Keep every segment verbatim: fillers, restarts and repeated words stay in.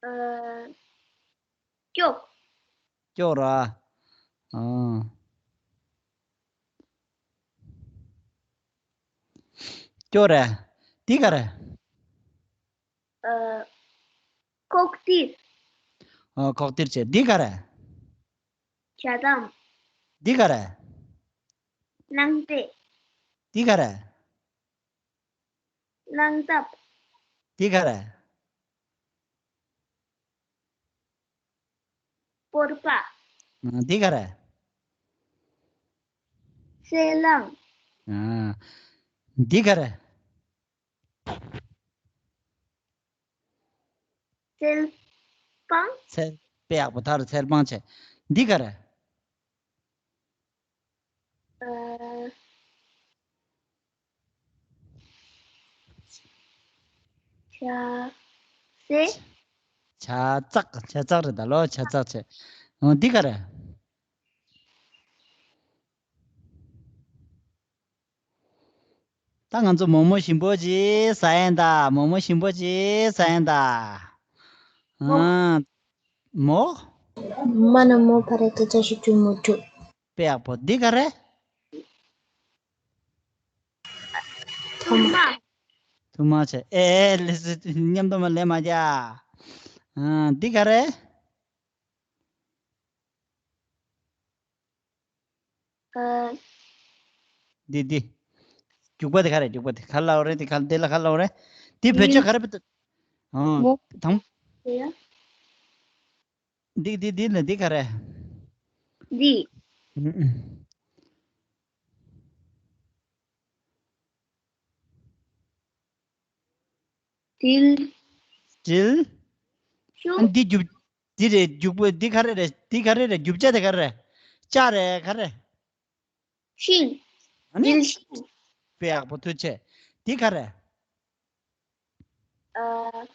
ཨ། ཀྱོག་ཀྱོག་ར། ཨ། ཀྱོག་རེད། འདི་ག་རེད། ཨ། ཁོག་ཏིར། ཨ། ཁོག་ཏིར་བྱས། འདི་ག་རེད། ཇ་དམ། འདི་ག་རེད། གླང་ཏེ། འདི་ག་རེད། གླང་ཐབ། འདི་ག་རེད། སྤོར་པ། ཨ། འདི་ག་རེད། སེ་གླང་། ཨ། འདི་ག་རེད། ཚལ་སྤང་། ཚལ། དཔེ་ཡག་པོ། ད་རུ་ཚལ་སྤང་བྱས། འདི་ག་རེད། ཨ། ཇ། སེ། ཇ་ཚག་ཇ་ཚག་རེད་ད་ལོ། ཇ་ཚག་བྱས། འོ། འདི་ག་རེད། ད་ང་ཚོ་མོག་མོག་ཞིམ་པོ་ཅིག་ཟ་ཡིན་ད། མོག་མོག་ཞིམ་པོ་ཅིག་ཟ་ཡིན་ད། ཨ། མོག་མ་ན་མོ་ཕ་ར་ཏི་ཅ་ཤི་ཅུ་མུ་ཅུ། དཔེ་ཡག་པོ། འདི་ག་རེད། ཐུར་མ། ཐུར་མ་བྱས། ཨེ། ཨེ། ལེ་སི་མཉམ་དུ་མ་ལེ་མ་རྒྱ། ཨ། འདི་ག་རེད། ཨ། འདི་འདི། རྒྱུག་པ་དེ་ག་རེ། རྒྱུག་པ་དེ་ག་ལབ་རེད། དེ་ག་དེ་ལ་ག་ལབ་རེད། དེ་བོད་ཆས་ག་རེ་བེད། ཨང་། མོ། དང་། དེ་ཡ། འདི་འདི་འདི་ནི་འདི་ག་རེ། འདི། ཨུ་ཨུ། དྲིལ། དྲིལ། ཤུ། ཨ། འདི་རྒྱུག་འདི་རེད། རྒྱུག་པ་འདི་ག་རེ་རེད། འདི་ག་རེ་རེད། རྒྱུག་ཆས་དེ་ག་རེ་རེད། ལྕགས་རེད། ག་རེ། ཤིང་། ཨ་ནི། དྲིལ་ཤིང་། དཔེ་ཡག་པོ། ཐུགས་རྗེ་ཆེ། འདི་ག་རེ། ཨ།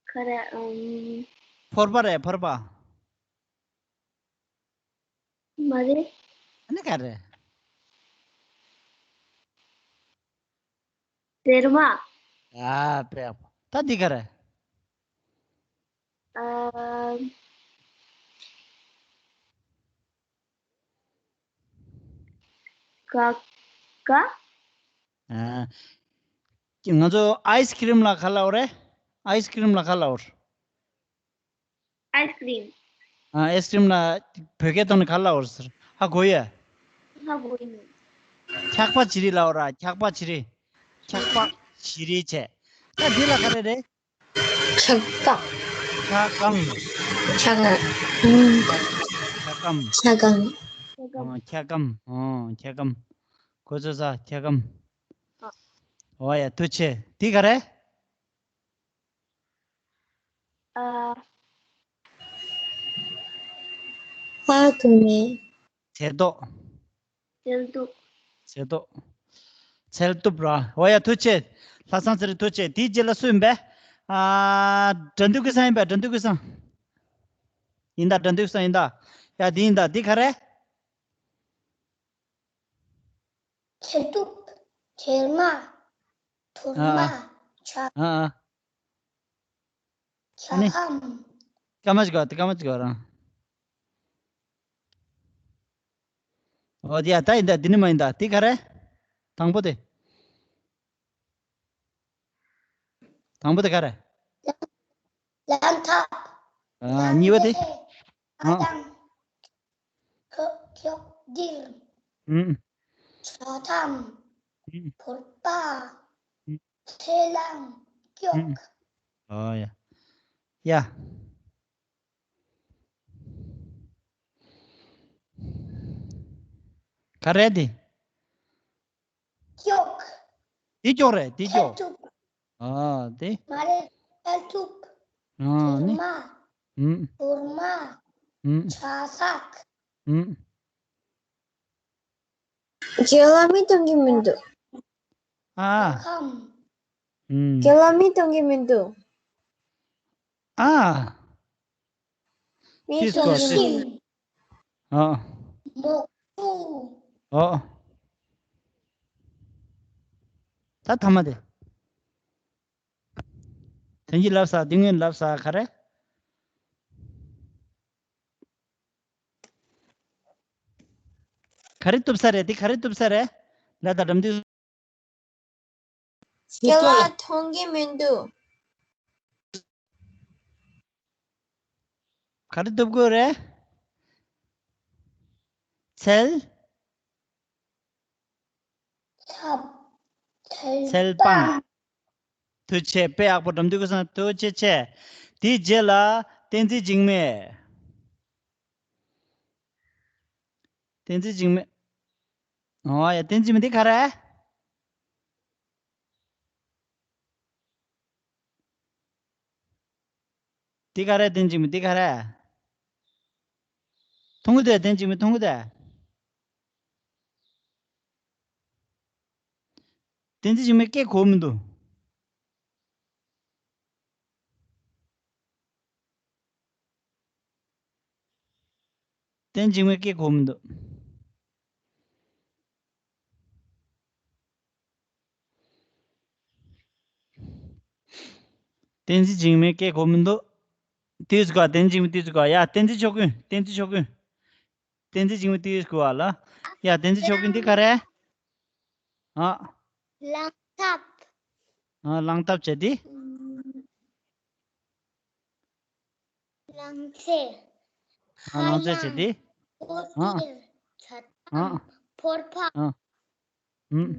ག་རེ། ཨམ། ཕོར་པ་རེད། ཕོར་པ། མ་རེད། ཨ་ནི་ག་རེ། སྡེར་མ། ཨ། དཔེ་ཡག་པོ། ད་འདི་ག་རེ། ཨ། ག་ག་ཨ། ང་ཚོ་ཨའི་སི་ཀི་རིམ་ལ་ག་ལབ་རེད། ཨའི་སི་ཀི་རིམ་ལ་ག་ལབ་རེད། ཨའི་སི་ཀི་རིམ། ཨ། ཨའི་སི་ཀི་རིམ་ལ་བོད་སྐད་ཐོག་ནས་ག་ལབ་རེད་ཟེར། ཧ་གོ་ཡ། ཧ་གོ་ཡིན། འཁྱག་པ་བྱི་རིལ་ལབ་ར། འཁྱག་པ་བྱི་རིལ། འཁྱག་པ་བྱི་རིལ་བྱས། ད་འདི་ལ་ག་རེ་རེད། འཁྱག་སྐམ། འཁྱག་སྐམ། འཁྱག་སྐམ། ཨ། འཁྱག་སྐམ། ཨ། འཁྱག་སྐམ། གོ་ཚོད་ས། འཁྱག་སྐམ། ཨ། འོ་ཡ། ཐུགས་རྗེ་ཆེ། འདི་ག་རེ། ཨ། ཧ་གོ་མེད། ཚལ་ཏོག་ཚལ་ཏོག་ཚལ་ཏོག་ཚལ་ཏོག་ར། འོ་ཡ། ཐུགས་རྗེ་ཆེ། ལྷ་བཟང་ཚེ་རིང་། ཐུགས་རྗེ་ཆེ། དེའི་རྗེས་ལ་སུ་ཡིན་པས། ཨ། དགྲ་འདུལ་ཀུན་བཟང་ཡིན་པས། དགྲ་འདུལ་ཀུན་བཟང་། ཡིན་ད། དགྲ་འདུལ་ཀུན་བཟང་ཡིན་ད། ཡ། འདི་ཡིན་ད། འདི་ག་རེ། ཚལ་ཏོག་ཚལ་མ། ཐུར་མ། ཨ། ཇ། ཨ། ཨ། ཇ་སྐམ། སྐར་མ་ཅིག་གོ། དེ་སྐར་མ་ཅིག་གོ་རང་། འོ་དེ་ཡ། ད་ཡིན་ད། འདི་ནི་མ་ཡིན་ད། དེ་ག་རེ། དང་པོ་དེ། དང་པོ་དེ་ག་རེ། ལམ་ཐག་ཨ། གཉིས་པ་དེ། ཨ། ཨ་དང་། ཁོག་ཁོག་ཏིར། ཨུམ། ཇ་དམ། ཨུམ། ཕོར་པ། ཨུམ། ཁས་བླངས། ཀྱོག་ཨུམ། ཨོ་ཡ། ཡ། ག་རེ་དེ། ཀྱོག་འདི་ཀྱོག་རེད། འདི་ཀྱོག་ཨ། འདི། མ་རེད། ཨ། ཐུག་ཨ་ནི། མ། ཨུམ། ཕོར་མ། ཨུམ། ཇ་ཚག་ཨུམ། རྒྱ་ལ་མི་གཏོང་གི་མི་འདུག་ཨ། ཁམ། ཨུམ། རྒྱ་ལ་མི་གཏོང་གི་མི་འདུག་ཨ། མི་གཏོང་གི་མི་འདུག་ཨ། མོག་པོ། ཨ། ད་ཐ་མ་དེ། དོན་གྱིས་ལབ་ས། དེ་སྔོན་ལབ་ས་ག་རེ། ག་རེ་བཏུབ་ས་རེད། དེ་ག་རེ་བཏུབ་ས་རེད། ལ་དང་འགྲམ་དུས། སྐྱེ་བ་མཐོང་གི་མི་འདུག་ག་རེ་བཏུབ་དགོས་རེད། ཚལ། ཚལ་སྤང་། ཐུགས་རྗེ་ཆེ། དཔེ་ཡག་པོ། འགྲམ་དུས་ཀུན་བཟང་། ཐུགས་རྗེ་ཆེ། དེའི་རྗེས་ལ་གཏན་ཚིགས་འཇིགས་མེད། གཏན་ཚིགས་འཇིགས་མེད། ཨོ་ཡ། གཏན་ཚིགས་འཇིགས་མེད་འདི་ག་རེ། འདི་ག་རེ། གཏན་ཚིགས་འཇིགས་མེད་འདི་ག་རེ། མཐོང་གི་འདུག་གཏན་ཚིགས་འཇིགས་མེད་མཐོང་གི་འདུག་གཏན་ཚིགས་འཇིགས་མེད་སྐད་གོ་མི་འདུག་གཏན་ཚིགས་འཇིགས་མེད་སྐད་གོ་མི་འདུག་གཏན་ཚིགས་འཇིགས་མེད་སྐད་གོ་མི་འདུག་དེའི་ཚུལ་ག་གཏན་ཚིགས་འཇིགས་མེད། དེའི་ཚུལ་ག་ཡ། གཏན་ཚིགས་ཆོ་གུན། གཏན་ཚིགས་ཆོ་གུན། གཏན་ཚིགས་འཇིགས་མེད་དེའི་ཚུལ་ག་ལ། ཡ། གཏན་ཚིགས་ཆོ་གུན་འདི་ག་རེ། ཨ། གླང་ཐབས། ཨ། གླང་ཐབས་བྱས་ཏེ། གླང་རྩེ། ཨ། གླང་རྩེ་བྱས་ཏེ། ཨ། ཨ། ཕོར་པ། ཨ། ཨུམ།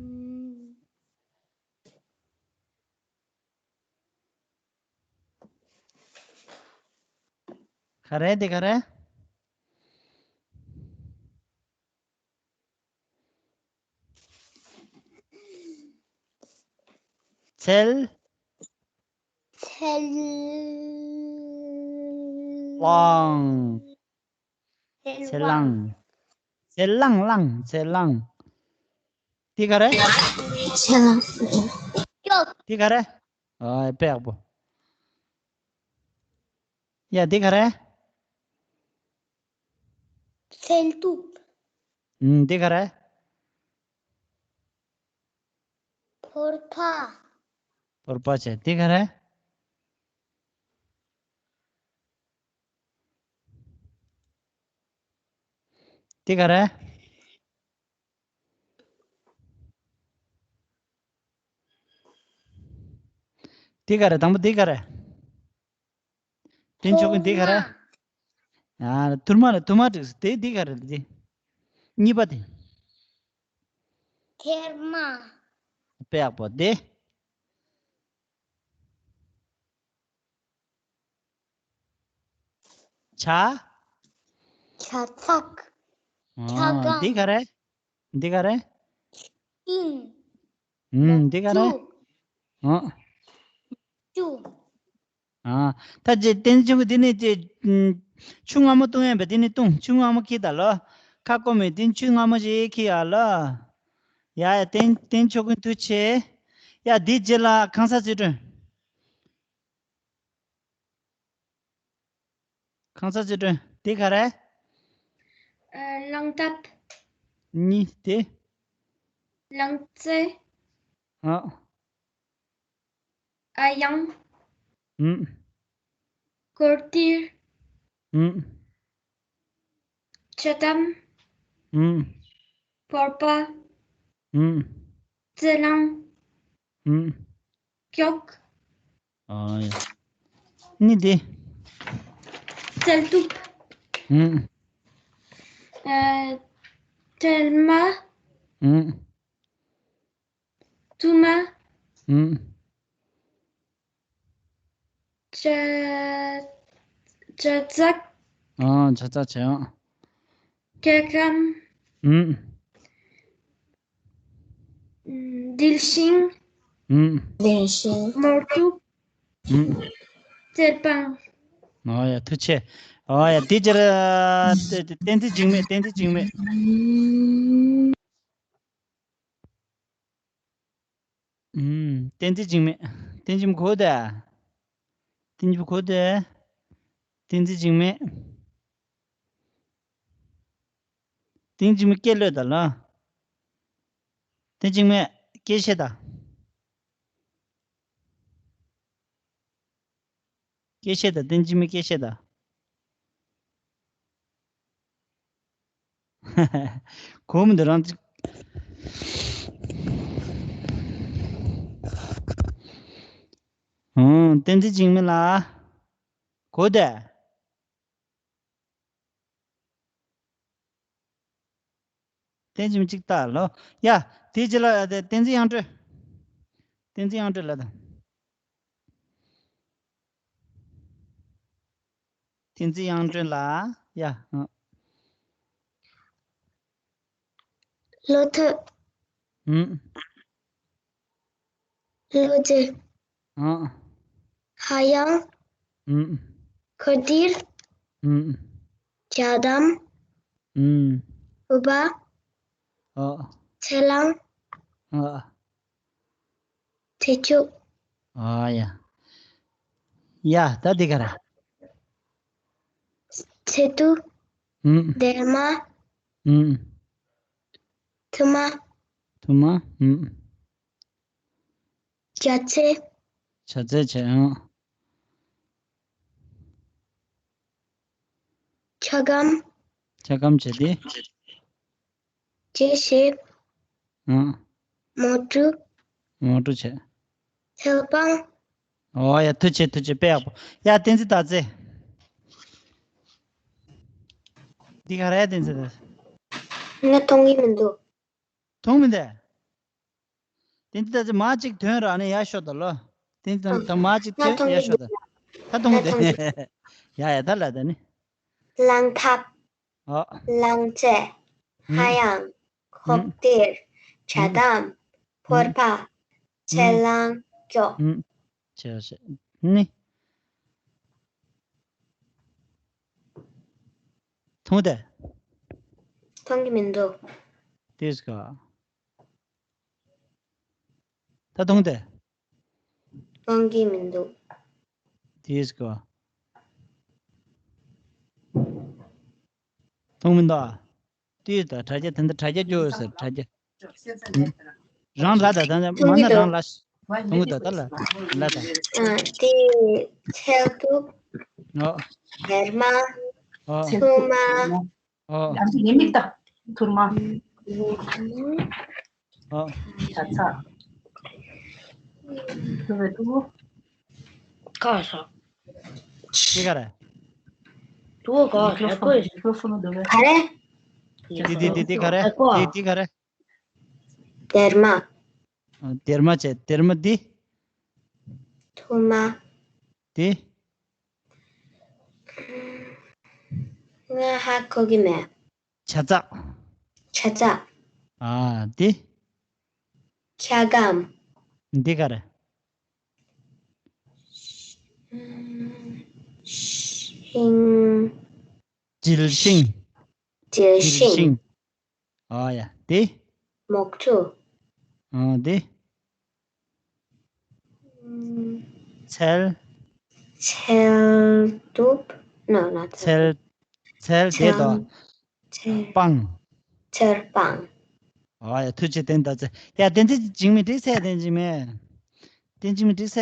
ག་རེ། དེ་ག་རེ། ཚལ། ཚལ། ལང་། ཚལ་ལང་། ཚལ་ལང་། ལང་། ཚལ་ལང་། དེ་ག་རེ། ཚལ་ལང་། དེ་ག་རེ། ཨ། དཔེ་ཡག་པོ། ཡ། དེ་ག་རེ། ཚལ་སྟུག་ཨུམ། དེ་ག་རེ། ཕོར་པ། ཕོར་པ་བྱས། དེ་ག་རེ། དེ་ག་རེ། དེ་ག་རེ། དང་པོ་དེ་ག་རེ། གཏན་ཚིགས་ཆོ་གུན་དེ་ག་རེ། ཐུར་མ། ཨ། ཐུར་མ་རེད། ཐུར་མ་འགྲིག་དེ། དེ་ག་རེ་དེ། གཉིས་པ་དེ། ཐེར་མ། དཔེ་ཡག་པོ་དེ། བྱ། བྱ་ཚག་ཨ། བྱ་སྒང་། འདི་ག་རེ། འདི་ག་རེ། ཨིན། ཨུམ། འདི་ག་རེ། ཅུ། ཨ། ཅུ། ཨ། ད་ཅེ་གཏན་ཚིགས་ཆོ་གུ་འདི་ནི་ཅེ། ཨུམ། ཆུ་མངར་མོ་བཏུང་ཡས་པ་འདི་ནི་བཏུང་། ཆུ་མངར་མོ་ཁྱེར་ད་ལོ། ཁ་སྐོམ་མེད་དེ་ཆུ་མངར་མོ་ཞིག་ཁྱེར་ཡ་ལོ། ཡ་ཡ། གཏན་གཏན་ཚིགས་ཆོ་གུ་ཐུགས་རྗེ་ཆེ། ཡ། འདི་རྗེས་ལ་ཁང་གསར་རྩིས་སྤྲོད། ཁང་གསར་རྩིས་སྤྲོད། དེ་ག་རེ། ཨ། གླང་ཐབས། གཉིས། དེ། གླང་རྩེ། ཨ། ཨ་ཡང་། ཨུམ། སྐོར་ཏིར། ཨུམ། ཆ་ཏམ། ཨུམ། ཕོར་པ། ཨུམ། རྩི་ལང་། ཨུམ། སྐྱོགས། ཨ་ཡ། ནི་དེ། ཚལ་སྟུག་ཨུམ། ཨ། ཐེར་མ། ཨུམ། ཐུར་མ། ཨུམ། བྱ། བྱ་ཚག་ཨ། བྱ་ཚག་བྱས་ཡང་། སྐྱ་ཀམ། ཨུམ། ཨུམ། དིལ་ཤིང་། ཨུམ། དིལ་ཤིང་། མོར་ཏུག་ཨུམ། ཚལ་སྤང་། ཨ་ཡ། ཐུགས་རྗེ་ཆེ། ཨ་ཡ། དེ་ཕྱིར། ཏེ་ཏེ་གཏན་ཚིགས་འཇིགས་མེད། གཏན་ཚིགས་འཇིགས་མེད། ཨུམ། གཏན་ཚིགས་འཇིགས་མེད། གཏན་ཚིགས་གོ་དེ། གཏན་ཚིགས་གོ་དེ། གཏན་ཚིགས་འཇིགས་མེད། གཏན་ཚིགས་འཇིགས་མེད་སྐད་ལོད་ད་ལ། གཏན་ཚིགས་འཇིགས་མེད་སྐད་བཤད་ད། སྐད་བཤད་དང་། བསྟན་འཛིན་མའི་སྐད་བཤད་དང་། གོ་མི་འདུག་རང་ཚོ། ཨང་། བསྟན་འཛིན་འཇིགས་མེད་ལགས། གོ་བསྡད། བསྟན་འཛིན་གཅིག་ལྟ་ལོ། ཡ། དེའི་རྗེས་ལ་བསྟན་འཛིན་དབྱངས་སྒྲོན། བསྟན་འཛིན་དབྱངས་སྒྲོན་ལགས་དང་། བསྟན་འཛིན་དབྱངས་སྒྲོན་ལགས། ཡ། ཨ། བློ་ཐུབ། ཨུམ། བློ་རྗེ། ཨ། ཧ་ཡང་། ཨུམ། ཁུ་ཏིར། ཨུམ། ཇ་དམ། ཨུམ། ཨུ་བ། ཨ། ཚེ་ལང་། ཨ། ཚེ་ཆུ། ཨ་ཡ། ཡ། ད་འདི་ག་རེ། ཚེ་ཏུ། ཨུམ། སྡེར་མ། ཨུམ། ཐུ་མ། ཐུ་མ། ཨུམ། ཇ་ཚེ། ཇ་ཚེ་བྱས། ཨང་། ཆ་སྒམ། ཆ་སྒམ་བྱས་ཏེ། ཇེ་ཤེབ། ཨང་། མོ་ཀྲུ། མོ་ཀྲུ་བྱས། ཧེལ་པང་། ཨོ་ཡ། ཐུགས་རྗེ་ཆེ། ཐུགས་རྗེ་ཆེ། དཔེ་ཡག་པོ། ཡ། བསྟན་འཛིན་སྟག་རྩེ། འདི་ག་རེ། བསྟན་འཛིན་སྟག་རྩེ། ང་མཐོང་གི་མི་འདུག་མཐོང་མི་འདུག་བསྟན་འཛིན་སྟག་རྩེ། མར་གཅིག་ཐོན་ར། ནི་ཡར་ཤོག་དང་ལོ། བསྟན་འཛིན། ད་མར་གཅིག་ཐོན། ཡར་ཤོག་དང་། ད་མཐོང་གི་འདུག་ཡ་ཡ། ད་ལ་ད་ནི། གླང་ཐབ། ཨོ། གླང་རྩེ། ཧ་ཡང་། ཁོག་ཏིར། ཇ་དམ། ཕོར་པ། ཚེ་གླང་ཀྱོག་ཨུམ། བྱས་བྱས། ནི། མཐོང་དེ། མཐོང་གི་མི་འདུག་དེས་ག་ད་མཐོང་དེ། མཐོང་གི་མི་འདུག་དེས་ག་མཐོང་མི་འདུག་ཨ། ཏི་ད་དྲ་རྒྱ། དེ་འདྲ་དྲ་རྒྱ་སྐྱོ་ཟེར། དྲ་རྒྱ། རང་ལ་ད། ད་མ་ན་རང་ལ་མཐོང་གི་འདུག་ད་ལ་ལ་ད། ཨ། ཏི་ཚལ་དུ། ཨོ། སྡེར་མ། ཨོ། ཐུར་མ། ཨོ། ཡང་ཅིག་ཡིན་མིག་ད། ཐུར་མ། ཨོ། ད་ཚ། དུ་བའི་དུ། ཀ་ས། ཏི་ག་རེ། དུ་ག་ས་ཀོས། ག་རེ། ཏི་ཏི་ཏི་ཏི་ག་རེ། ཏི་ཏི་ག་རེ། སྡེར་མ། སྡེར་མ་བྱས། སྡེར་མ་འདི། ཐུར་མ། འདི། ང་ཧ་གོ་གི་མེད། ཇ་ཚགས། ཇ་ཚགས། ཨ། འདི། ཇ་སྒམ། འདི་ག་རེ། ཤིང་། དྲིལ་ཤིང་། དྲིལ་ཤིང་། ཨ་ཡ། འདི། མོག་ཆུ། ཨ། འདི། ཚལ། ཚལ་དུབ། ནོ་ནོ། ཚལ། ཚལ་དེ་དང་། ཚལ། སྤང་། ཚལ་སྤང་། ཨ་ཡ། ཐུགས་རྗེ་ཆེ། བསྟན་འཛིན་སྟག་རྩེ། ཡ། བསྟན་འཛིན་འཇིགས་མེད་འགྲིག་ས། བསྟན་འཛིན་འཇིགས་མེད། བསྟན་འཛིན་འཇིགས་མེད་འགྲིག་ས།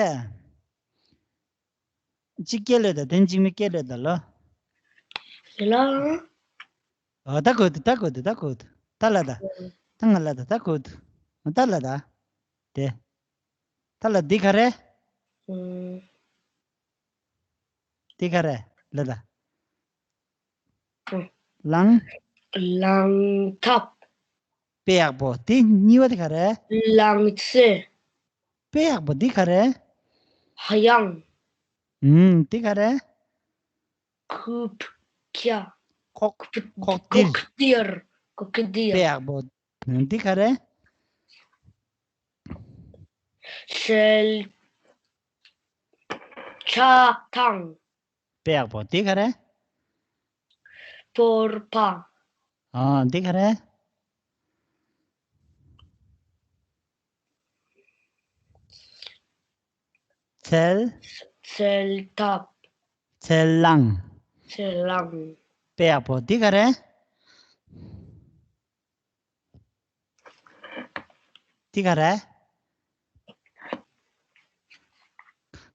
གཅིག་སྐད་ལས་དང་། བསྟན་འཛིན་འཇིགས་མེད་སྐད་ལས་དང་ལོ། ལ། ཨ། ད་གོ་འདུག་ད་གོ་འདུག་ད་ལ་ད། ད་ང་ལ་ད། ད་གོ་འདུག་ད་ལ་ད། དེ། ད་ལ་འདི་ག་རེ། ཨུམ། འདི་ག་རེ། ལ་ད། ཨུམ། གླང་། གླང་ཐབ། དཔེ་ཡག་པོ། དེ་གཉིས་པ་དེ་ག་རེ། གླང་ཚེ། དཔེ་ཡག་པོ། འདི་ག་རེ། ཧ་ཡང་། ཨུམ། འདི་ག་རེ། ཁུབ་ཀྱ། ཁོག་ཁོག་ཏིར། ཁོག་ཏིར། ཁོག་ཏིར། དཔེ་ཡག་པོ། འདི་ག་རེ། ཤེལ་ཆ་ཐང་། དཔེ་ཡག་པོ། འདི་ག་རེ། ཕོར་པ། ཨ། འདི་ག་རེ། ཚལ། ཚལ་ཐབ། ཚལ་གླང་། ཚལ་གླང་། དཔེ་ཡག་པོ། འདི་ག་རེ། འདི་ག་རེ།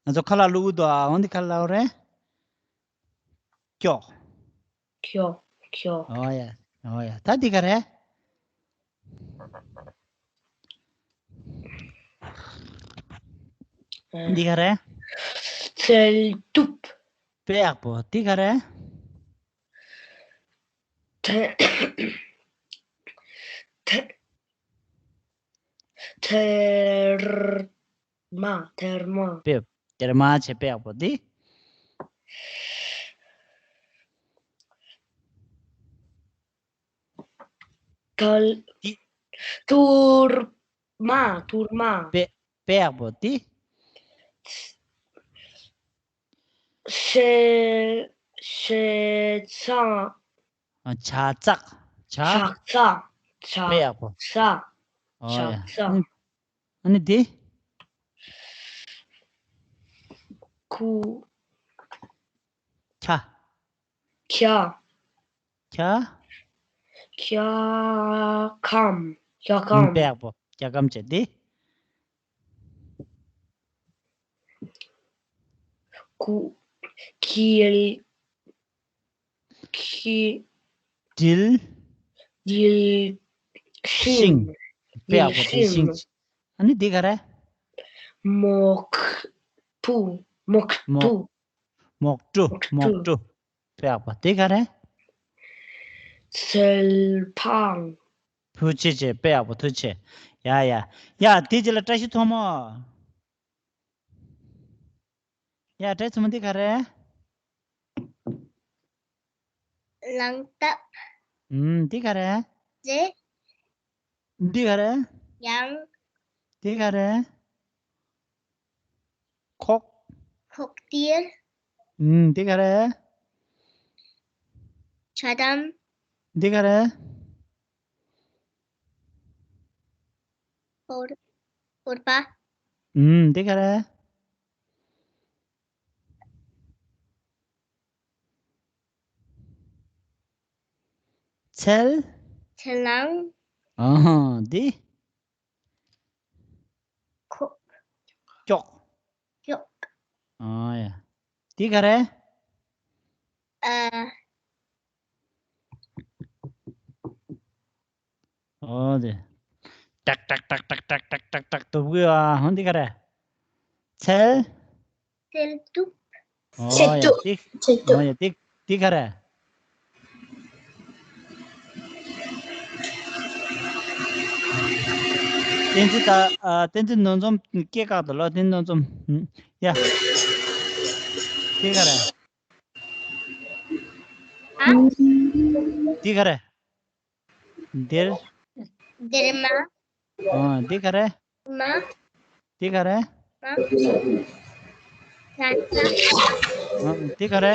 ང་ཚོ་ཁ་ལག་བླུག་འདུག་ཨ། འོ་འདི་ག་རེ་ལབ་རེད། ཀྱོག་ཀྱོག་ཀྱོག་ཨོ་ཡ། ཨོ་ཡ། ད་འདི་ག་རེ། འདི་ག་རེ། ཚལ་དུབ། དཔེ་ཡག་པོ། འདི་ག་རེ། ཐེ་ཐེ་ཐེར་མ། ཐེར་མ། དཔེ། ཐེར་མ་བྱས། དཔེ་ཡག་པོ། འདི། གལ། འདི། ཐུར་མ། ཐུར་མ། དཔེ། དཔེ་ཡག་པོ། འདི། ཞེ་ཞེ་ཚ། ཨ། ཇ་ཚག་ཇ། ཇ་ཚག་ཇ། དཔེ་ཡག་པོ། ཚག་ཨོ་ཇ་ཡ། ཚག་ཨ་ནི། ཨ་ནི་འདི། ཁུ། ཁྱ། ཁྱ། ཁྱ། ཁྱ་ཁམ། ཁྱ་ཨ་ནི་ཁམ། དཔེ་ཡག་པོ། ཁྱ་ཁམ་བྱས། འདི། ཁུ། ཁྱི། ཁྱི། དྲིལ། དྲིལ་ཤིང་། ཤིང་། དཔེ་ཡག་པོ། དྲིལ་ཤིང་། ཨ་ནི་འདི་ག་རེ། མོག་བུ། མོག་མོག་བུ། མོག་ཀྲུ། མོག་ཀྲུ། དཔེ་ཡག་པོ། འདི་ག་རེ། ཚལ་ཕང་། ཐུགས་རྗེ་ཆེ། དཔེ་ཡག་པོ། ཐུགས་རྗེ་ཆེ། ཡ་ཡ། ཡ། དེ་རྗེས་ལ་བཀྲ་ཤིས་མཚོ་མོ། ཡ། བཀྲ་ཤིས་མཚོ་མོ། འདི་ག་རེ། ལང་སྟབས། ཨུམ། འདི་ག་རེ། རེད། འདི་ག་རེ། ཡང་། འདི་ག་རེ། ཁོག་ཁོག་ལྡིར། ཨུམ། འདི་ག་རེ། ཇ་དམ། འདི་ག་རེ། ཕོར། ཕོར་པ། ཨུམ། འདི་ག་རེ། ཚལ། ཚལ་སླང་། ཨ་ཧ། འདི། ཁོག་ཀྱོག་ཀྱོག་ཨ་ཡ། འདི་ག་རེ། ཨ། ཨོ་དེ། ཏག་ཏག་ཏག་ཏག་ཏག་ཏག་ཏག་ཏག་དུབ་གི་ཨ། འདི་ག་རེ། ཚལ། ཚལ་དུབ། ཨོ་ཡ། འདི། ཚལ་དུབ། ཨོ་ཡ། འདི། འདི་ག་རེ། བསྟན་འཛིན་ད། ཨ། བསྟན་འཛིན་ནོར་འཛོམས་སྐད་བཀག་ཏུ་ལོ། བསྟན་འཛིན་ནོར་འཛོམས། ཡ། འདི་ག་རེ། ཨ། འདི་ག་རེ། འདིར། འདིར་མ། ཨ། འདི་ག་རེ། མ། འདི་ག་རེ། མ། ལ་ས། ཨ། འདི་ག་རེ།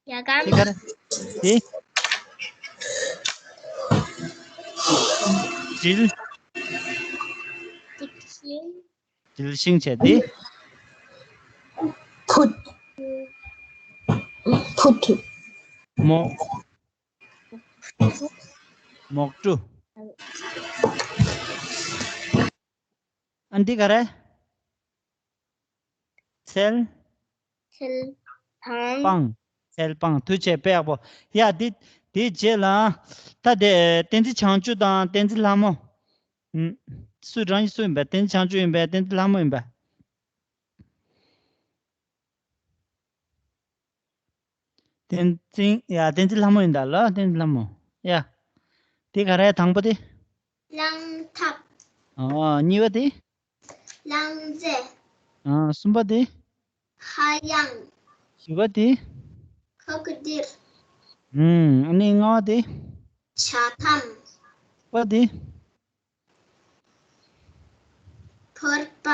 ཡ་གམ། འདི་ག་རེ། འདི། དྲིལ། དྲིལ་ཤིང་། དྲིལ་ཤིང་བྱས། འདི། ཕུད། ཕུད། མོག་མོག་ཀྲུ། ཨ། འདི་ག་རེ། ཚལ། ཚལ་སྤང་། སྤང་། ཚལ་སྤང་། ཐུགས་རྗེ་ཆེ། དཔེ་ཡག་པོ། ཡ། འདི། འདི་རྗེས་ལ། ད་དེ་བསྟན་འཛིན་བྱང་ཆུབ་དང་བསྟན་འཛིན་ལྷ་མོ། ཨུམ། སུ་རང་གི་སུ་ཡིན་པ། བསྟན་འཛིན་བྱང་ཆུབ་ཡིན་པ། བསྟན་འཛིན་ལྷ་མོ་ཡིན་པ། བསྟན་འཛིན། ཡ། བསྟན་འཛིན་ལྷ་མོ་ཡིན་ད་ལ། བསྟན་འཛིན་ལྷ་མོ། ཡ། དེ་ག་རེ། དང་པོ་དེ། གླང་ཐབས། ཨ། གཉིས་པ་དེ། གླང་རྫས། ཨ། གསུམ་པ་དེ། ཧ་ཡང་། བཞི་པ་དེ། ཁོག་ལྡིར། ཨུམ། ཨ་ནི་ལྔ་པ་དེ། ཇ་དམ། པ་དེ། ཕོར་པ།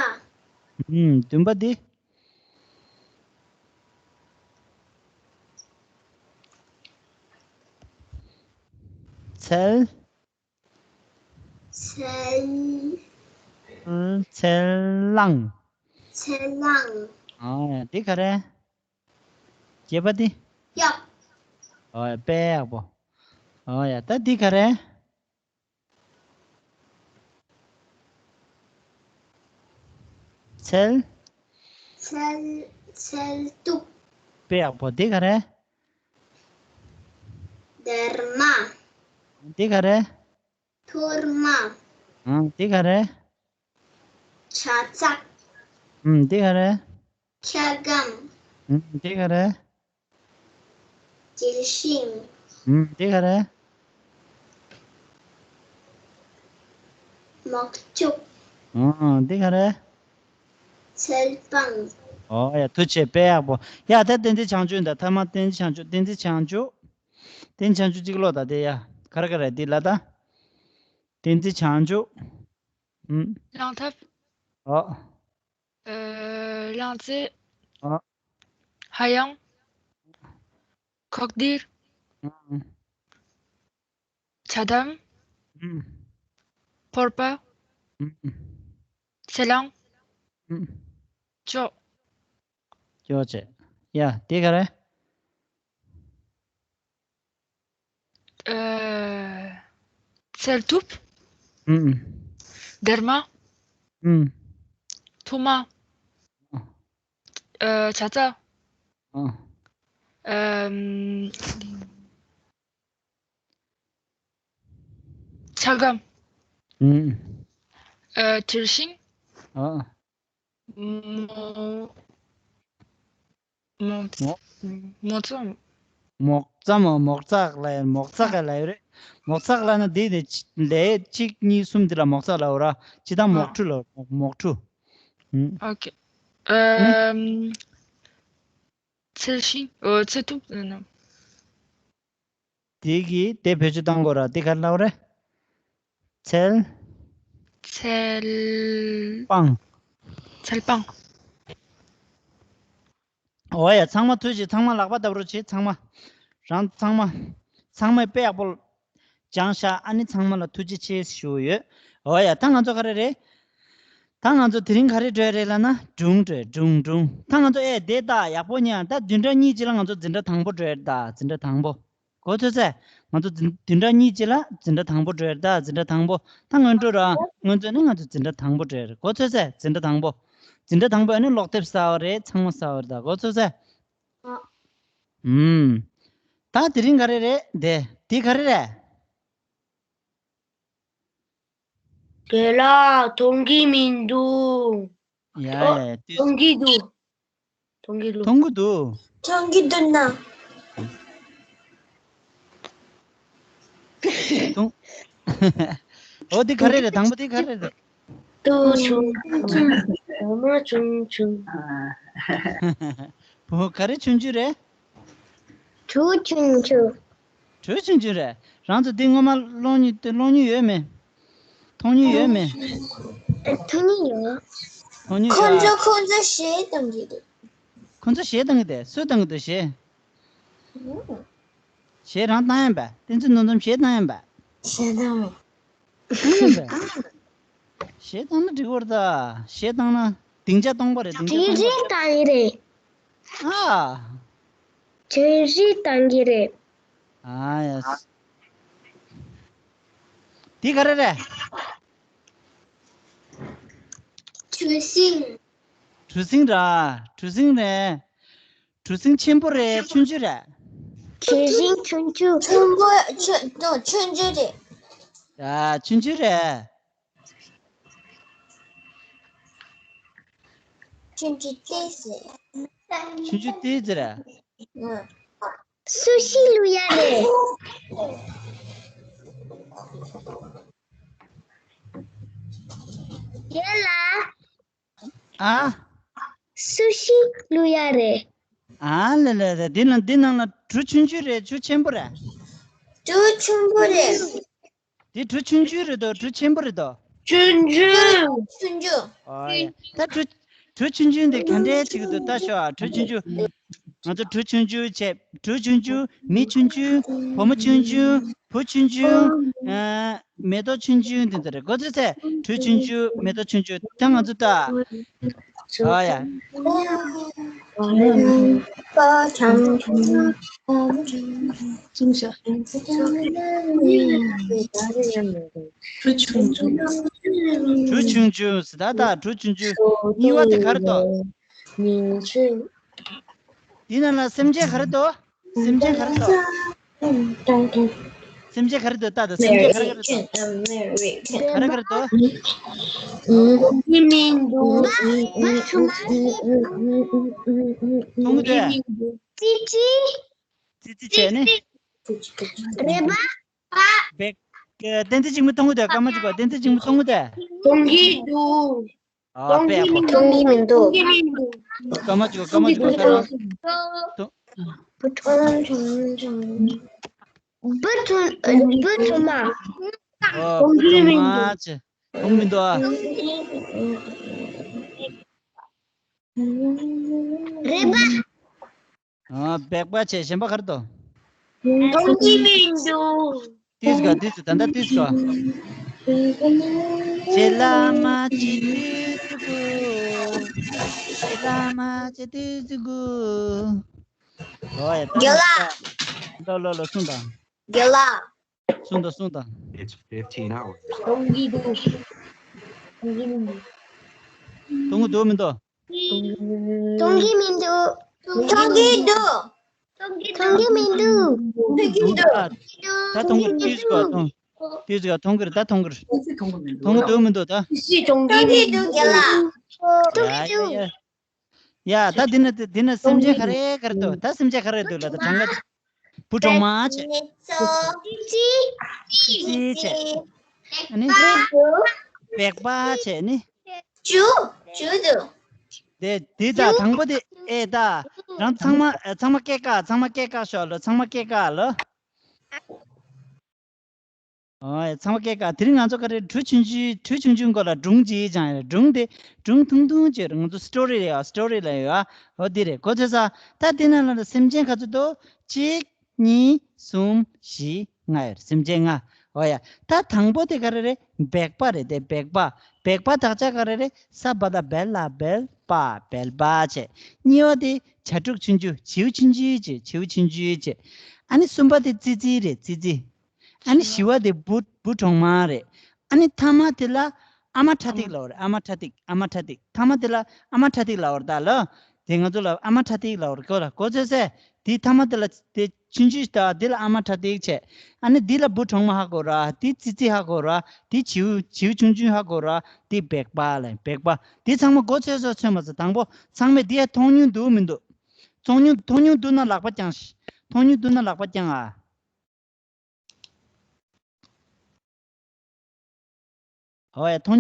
ཨུམ། བདུན་པ་དེ། ཚལ། ཚལ། ཚལ་སླང་། ཚལ་སླང་། ཨ། དེ་ག་རེ། བརྒྱད་པ་དེ། གཡོག་ཨ། དཔེ་ཡག་པོ། ཨ་ཡ། ད་འདི་ག་རེ། ཚལ། ཚལ། ཚལ་སྟུག་དཔེ་ཡག་པོ། འདི་ག་རེ། སྡེར་མ། འདི་ག་རེ། ཐུར་མ། ཨང་། འདི་ག་རེ། བྱ་ཚྭ། ཨང་། འདི་ག་རེ། འཁྱག་སྒམ། ཨང་། འདི་ག་རེ། དྲིལ་ཤིང་། ཨང་། འདི་ག་རེ། མོག་ཅོག་ཨང་། འདི་ག་རེ། ཚལ་སྤང་། ཨོ་ཡ། ཐུགས་རྗེ་ཆེ། དཔེ་ཡག་པོ། ཡ། ད་བསྟན་འཛིན་བྱང་ཆུབ་ད། ཐ་མ་བསྟན་འཛིན་བྱང་ཆུབ། བསྟན་འཛིན་བྱང་ཆུབ། བསྟན་འཛིན་བྱང་ཆུབ་གཅིག་ཀློག་ད། དེ་ཡ། ག་རེ་ག་རེ་འདི་ལ་ད། བསྟན་འཛིན་བྱང་ཆུབ། ཨུམ། གླང་ཐབས། ཨོ། ཨ། གླང་རྩེ། ཨོ། ཧ་ཡང་། ཁོག་ལྡིར། ཨུམ། ཆ་དམ། ཨུམ། ཕོར་པ། ཨུམ། ཚེ་གླང་། ཨུམ། ཅོག་ཅོག་བྱས། ཡ། དེ་ག་རེ། ཨ། ཚལ་ཐུབ། ཨུམ། སྡེར་མ། ཨུམ། ཐུར་མ། ཨ། ཨ། བྱ་ཚྭ། ཨ། ཨམ། འཁྱག་སྒམ། ཨུམ། ཨ། དྲིལ་ཤིང་། ཨ། མོ། མོ། མོ། མོ་ཙམ། མོག་ཙམ། མོག་ཙག་ལ། མོག་ཙག་ལ་ཡོད་རེད། མོག་ཙག་ལ་ན་འདི་ནི་ལས་གཅིག་གཉིས་གསུམ་འདི་ལ་མོག་ཙག་ལ་འོ་ར། སྤྱིར་བཏང་མོག་ཕྲུ་ལ། མོག་ཕྲུ། ཨུམ། ཨོ་ཁེ། ཨམ། ཚལ་ཤིང་། ཨོ། ཚལ་ཐུབ། དེ་གི་དེ་བེད་སྤྱོད་བཏང་དགོས་ར། དེ་ག་རེ་ལབ་རེད། ཚལ། ཚལ། སྤང་། ཚལ་སྤང་། འོ་ཡ། ཚང་མ་ཐུགས་རྗེ། ཚང་མ་ལག་པ་བརྡབ་རོགས་བྱེད། ཚང་མ། རང་ཚང་མ། ཚང་མས་དཔེ་ཡག་པོ་སྦྱངས་ཤག་ཨ་ནི་ཚང་མ་ལ་ཐུགས་རྗེ་ཆེ་ཞུ་ཡོད། འོ་ཡ། ད་ང་ཚོ་ག་རེ་རེད། ད་ང་ཚོ་དེ་རིང་ག་རེ་འགྲོ་ཡ་རེད་ལབ་ན། སྒྲུང་འགྲོ་ཡ། སྒྲུང་སྒྲུང་། ད་ང་ཚོ་ཨེ་བསྡད་ད། ཡག་པོ་ཉན། ད་བདུན་ཕྲག་གཉིས་རྗེས་ལ་ང་ཚོ་འཛིན་གྲྭ་དང་པོ་འགྲོ་ཡ་རེད་ད། འཛིན་གྲྭ་དང་པོ། གོ་ཐོས་ཚེ། ང་ཚོ་འཛིན། བདུན་ཕྲག་གཉིས་རྗེས་ལ་འཛིན་གྲྭ་དང་པོ་འགྲོ་ཡ་རེད་ད། འཛིན་གྲྭ་དང་པོ། ད་སྔོན་འགྲོ་ར། སྔོན་ཚོད་ནི་ང་ཚོ་འཛིན་གྲྭ་དང་པོ་འགྲོ་ཡ་རེད། གོ་ཐོས་ཚེ། འཛིན་གྲྭ་དང་པོ། འཛིན་གྲྭ་དང་པོ་ཨ་ནི་ཀློག་དེབ་གསར་བ་རེད། ཚང་མ་གསར་བ་རེད་ད། གོ་ཐོས་ཚེ། ཨ། ཨུམ། ད་དེ་རིང་ག་རེ་རེད། དེ་དེ་ག་རེ་རེད། རྒན་ལགས། མཐོང་གི་མི་འདུག་ཡ་ཨོ། ཡ་ཡ། མཐོང་གི་འདུག་མཐོང་གི་འདུག་མཐོང་གི་འདུག་མཐོང་གི་འདུག་ན། མཐོང་། ཨོ། དེ་ག་རེ་རེད། དང་པོ་དེ་ག་རེ་རེད། ཏུ་ཆུང་ཆུང་། མ་ཆུང་ཆུང་། བུ་ག་རེ་ཆུང་ཆུང་རེད། གྲུ་ཆུང་ཆུང་། གྲུ་ཆུང་ཆུང་རེད། རང་ཚོ་འདི་སྔོན་མ་ཀློག་མྱོང་། ཀློག་མྱོང་ཡོད་མེད། མཐོང་མྱོང་ཡོད་མེད། མཐོང་མྱོང་ཡོད། མཐོང་མྱོང་ཡོད། ཁོང་ཚོ་ཁོང་ཚོ་གཞས་གཏོང་གི་རེད། ཁོང་ཚོ་གཞས་གཏོང་གི་རེད། སུས་གཏོང་གི་འདུག་གཞས། གཞས་རང་བཏང་ཡིན་པས། བསྟན་འཛིན་ནོར་འཛོམས་གཞས་བཏང་ཡིན་པས། གཞས་བཏང་། བཏང་ཡིན་པས། གཞས་བཏང་ན་འགྲིག་གི་རེད་ད། གཞས་བཏང་ན་སྡིངས་ཆ་སྟོང་པ་རེད། སྡིངས་ཆ་སྟོང་པ་རེད། གྲ་སྒྲིག་བཏང་གི་རེད། ཨ། གྲ་སྒྲིག་བཏང་གི་རེད། ཨ་ཡ། འདི་ག་རེ་རེད། གྲུ་གཟིངས། གྲུ་གཟིངས་ར། གྲུ་གཟིངས་རེད། གྲུ་གཟིངས་ཆེན་པོ་རེད། ཆུང་ཆུང་རེད། གྲུ་གཟིངས་ཆུང་ཆུང་། ཆུང་པོ། ཆུང་། ཆུང་ཆུང་རེད། ཡ། ཆུང་ཆུང་རེད། ཆུང་ཆུང་ཏོག་ཙམ་རེད། ཆུང་ཆུང་ཏོག་ཙམ་རེད། ཨང་། སུ་ཤི་བླུག་ཡ་རེད། རྒན་ལགས། ཨ། སུ་ཤི་བླུག་ཡ་རེད། ཨ་ལེ་ལེ་ལེ། འདི་ནང་། འདི་ནང་ལ་གྲུ་ཆུང་ཆུང་རེད། གྲུ་ཆེན་པོ་རེད། གྲུ་ཆུང་པོ་རེད། འདི་གྲུ་ཆུང་ཆུང་རེད་དོ། གྲུ་ཆེན་པོ་རེད་དོ། ཆུང་ཆུང་། ཆུང་ཆུང་། ཨོ་ཡ། ད་གྲུ། གྲུ་ཆུང་ཆུང་འདི་ག་འདྲས་བྱེད་ཀྱི་འདུག་ལྟ་ཤོག་ཨ། གྲུ་ཆུང་ཆུང་། ང་ཚོ་གྲུ་ཆུང་ཆུང་བྱས། གྲུ་ཆུང་ཆུང་། མི་ཆུང་ཆུང་། བུ་མོ་ཆུང་ཆུང་། བུ་ཆུང་ཆུང་། ཨ། མེ་ཏོག་ཆུང་ཆུང་། དེ་ཚོ་རེད། གོ་ཚོད་ཚད། གྲུ་ཆུང་ཆུང་། མེ་ཏོག་ཆུང་ཆུང་། ད་ང་ཚོ་ད། ཨ་ཡ། གྲུ་ཆུང་ཆུང་། གྲུ་ཆུང་ཆུང་ཟེར་ད་ད། གྲུ་ཆུང་ཆུང་། གཉིས་པ་དེ་ག་རེ་འདུག་འདི་ནང་ལ་སེམས་ཅན་ག་རེ་འདུག་སེམས་ཅན་ག་རེ་འདུག་སེམས་ཅན་ག་རེ་འདུག་ལྟ་དང་། སེམས་ཅན་ག་རེ་ག་རེ་འདུག་ག་རེ་ག་རེ་འདུག་མཐོང་གི་འདུག་ཙི་ཙི། ཙི་ཙི་བྱས་ནི། རེད་པ། བེག་བསྟན་འཛིན་འཇིགས་མེད་མཐོང་གི་འདུག་སྐར་མ་གཅིག་གོ་བསྟན་འཛིན་འཇིགས་མེད་མཐོང་གི་འདུག་མཐོང་གི་འདུག་ཨ་པད་ཀོ་མཐོང་གི་མི་འདུག་མཐོང་གི་མི་འདུག་སྐར་མ་གཅིག་གོ་སྐར་མ་གཅིག་གོ་ད་རང་། བུ་ཆུང་བུ་ཆུང་བུ་ཆུང་མ། ཨོ་བུ་ཆུང་མ་ཆེ་མཐོང་མི་འདུག་ཨ། རེད་པ། ཨ་བེག་པ་བྱས་གཞན་པ་ག་རེ་འདུག་མཐོང་གི་མི་འདུག་ཏིས་ག་ཏིས་ད་ལྟ་ཏིས་ག་ཆེ་ལ་མ་ཅི་ཏིས་གུ། ཆེ་ལ་མ་ཅི་ཏིས་གུ། ཨོ་ཡ་ད་རྒན་ལགས། ལོ་ལོ་ལོ་གསུངས་དང་། རྒན་ལགས། གསུངས་དང་གསུངས་དང་། It's fifteen hours. མཐོང་གི་འདུག་མཐོང་གི་མི་འདུག་མཐོང་གི་མི་འདུག་མཐོང་གི་མི་འདུག་མཐོང་གི་འདུག་ད་མཐོང་གི་ཏིས་ག་མཐོང་། ཏིས་ག་མཐོང་གི་རེད་ད་མཐོང་གི་རེད། མཐོང་གི་འདུག་མི་འདུག་ད། མཐོང་གི་འདུག་རྒན་ལགས། མཐོང་གི་འདུག་ཡ་ཡ་ཡ། ཡ་ད་འདི་ན་འདི་ན་སེམས་ཅན་ག་རེ་ག་རེ་འདུག་ད་སེམས་ཅན་ག་རེ་འདུག་ལ་ད་གྲངས་ཀ། བུ་གྲོག་མ་བྱས། ཙི་ཙི་བྱས། ཨ་ནི། བེག་པ་བྱས་ནི། ཅུ་ཅུ་འདུག་དེ་དེ་ད་དང་པོ་དེ་ཨེ་ད། རང་ཚང་མ་ཨེ་ཚང་མ་སྐད་ཀ་ཚང་མ་སྐད་ཀ་ཤོག་ལོ་ཚང་མ་སྐད་ཀ་ལོ། ཨོ་ཚང་མ་སྐད་ཀ་དེ་རིང་ང་ཚོ་ག་རེ་གྲུ་ཆུང་ཆུང་གྲུ་ཆུང་ཆུང་སྐོར་ལ་སྒྲུང་ཅིག་སྦྱངས་ཡོད་རེད། སྒྲུང་དེ་སྒྲུང་ཐུང་ཐུང་ཅིག་རེད། ང་ཚོ་སི་ཊོ་རི་རེད་ཡ་སི་ཊོ་རི་ལ་ཡོད་ཨ། ཨོ་དེ་རེད་གོ་ཚོད་ས། ད་དེ་ནང་ལ་སེམས་ཅན་ག་ཚོད་འདུག་གཅིག་གཉིས། གསུམ། བཞི། ལྔ་ཡོད་རེད། སེམས་ཅན་ལྔ། ཨོ་ཡ། ད་དང་པོ་དེ་ག་རེ་རེད། སྦེག་པ་རེད་དེ་སྦེག་པ། སྦེག་པ་དག་ཆ་ག་རེ་རེད། ས་བ་ད་སྦལ་ལ་སྦལ་པ་སྦལ་པ་བྱས། གཉིས་པ་དེ་བྱ་ཕྲུག་ཆུང་ཆུང་བྱིའུ་ཆུང་ཆུང་བྱས་བྱིའུ་ཆུང་ཆུང་བྱས། ཨ་ནི་གསུམ་པ་དེ་ཙི་ཙི་རེད་ཙི་ཙི། ཨ་ནི་བཞི་བ་དེ་བུ་བུ་གྲོག་མ་རེད། ཨ་ནི་ཐ་མ་དེ་ལ་ཨ་མ་ཁྲ་ཐིག་ལབ་རེད། ཨ་མ་ཁྲ་ཐིག་ཨ་མ་ཁྲ་ཐིག་ཐ་མ་དེ་ལ་ཨ་མ་ཁྲ་ཐིག་ལབ་རེད་ད་ལོ། དེ་ང་ཚོ་ལ་ཨ་མ་ཁྲ་ཐིག་ལབ་རེད་གོ་ལ་གོ་ཚོད་སེ། དེ་ཐ་མ་དེ་ལ་དེ་ཆུང་ཆུང་ཞིག་ད་དེ་ལ་ཨ་མ་ཁྲ་ཐིག་བྱས། ཨ་ནི་དེ་ལ་བུ་གྲོག་མ་ཧ་གོ་ར་དེ་ཙི་ཙི་ཧ་གོ་ར་དེ་བྱིའུ་བྱིའུ་ཆུང་ཆུང་ཧ་གོ་ར་དེ་སྦེག་པ་ལ་སྦེག་པ། དེ་ཚང་མ་གོ་ཚོད་སོ་ཚོད་མ་ཚོད་དང་པོ་ཚང་མས་དེ་ཡ་མཐོང་མྱོང་འདུག་མི་འདུག་མཐོང་མྱོང་མཐོང་མྱོང་འདུག་ན་ལག་པ་བརྐྱངས་ཤིག་མཐོང་མྱོང་འདུག་ན་ལག་པ་བརྐྱངས་ཨ། ཨོ་ཡ་མཐོང་།